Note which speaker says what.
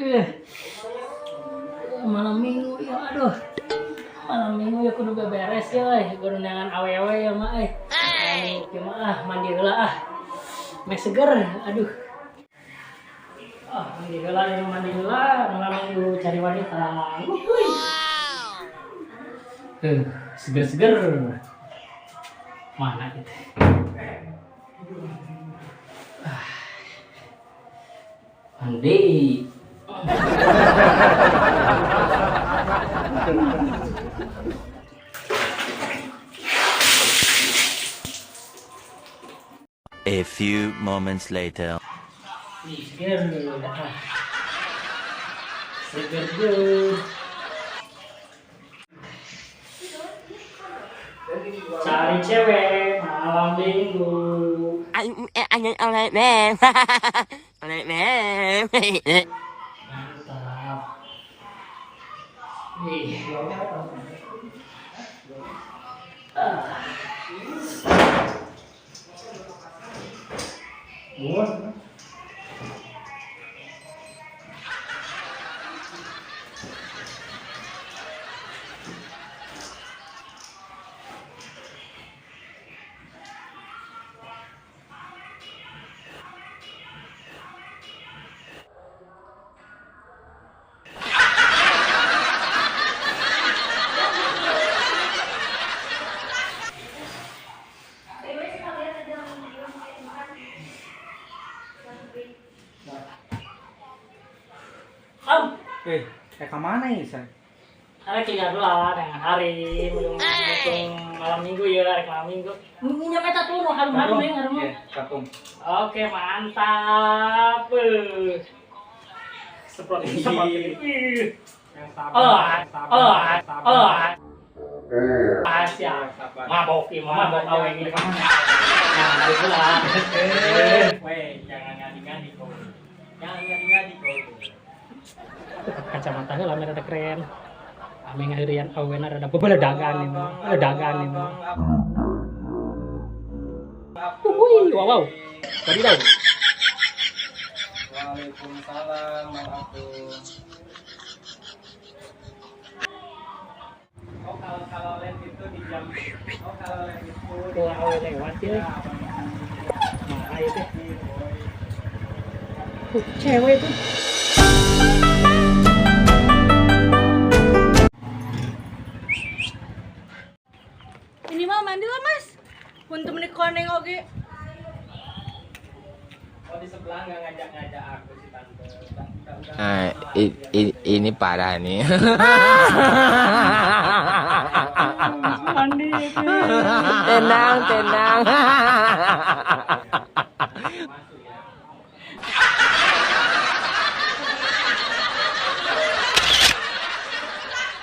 Speaker 1: Aduh. Malam minggu ya, aduh. Malam minggu ya kudu beberes ya, euy. Kudu neangan awewe ya mah euy. Malam minggu kieu mah ah, mandi heula ah. Meh seger, aduh. Ah, mandi heula ya, mandi heula, malam minggu cari wanita. Wuih. Seger-seger. Mana gitu? Ah. Mandi.
Speaker 2: A few moments later.
Speaker 1: Ih, seger. Ah. Seger ger. Cari cewek malam minggu. Mantap. Ih. Ah. Am,
Speaker 3: Eh, kayak kemana ya, San?
Speaker 1: Arek lihat lah dengan hari, belum malam minggu ya, rek malam minggu. Minyak eta tuh nu harum-harum ya, harum.
Speaker 3: Iya, katung.
Speaker 1: Oke, mantap. Seperti seperti.
Speaker 3: Yang sabar,
Speaker 1: Oh,
Speaker 3: sabar,
Speaker 1: oh,
Speaker 3: sabar.
Speaker 1: oh.
Speaker 3: Iya,
Speaker 1: Asia.
Speaker 3: sabar.
Speaker 1: Mabok ieu mah, mabok awe ini. Nah, mari pula.
Speaker 3: Weh, jangan ngadi-ngadi kau. Jangan ngadi-ngadi kau.
Speaker 1: Kacamata heula rada keren. Ame ngaheureyan awena rada bebeledagan ini. Beledagan ini. Wuih, wow, wow. Tadi dah.
Speaker 3: Waalaikumsalam, Bang Atung. Oh, kalau kalau lab itu di jam. Oh, kalau lab itu di
Speaker 1: Tuh awe lewat ya. Marah itu. Cewek itu.
Speaker 4: Ini mah mandi lah mas. Untuk menik koneng oge.
Speaker 3: Oh, di sebelah nggak ngajak-ngajak aku sih tante. Udah.
Speaker 5: Nah, ini parah nih.
Speaker 1: Mandi itu.
Speaker 5: Tenang, tenang.
Speaker 3: Masuk ya.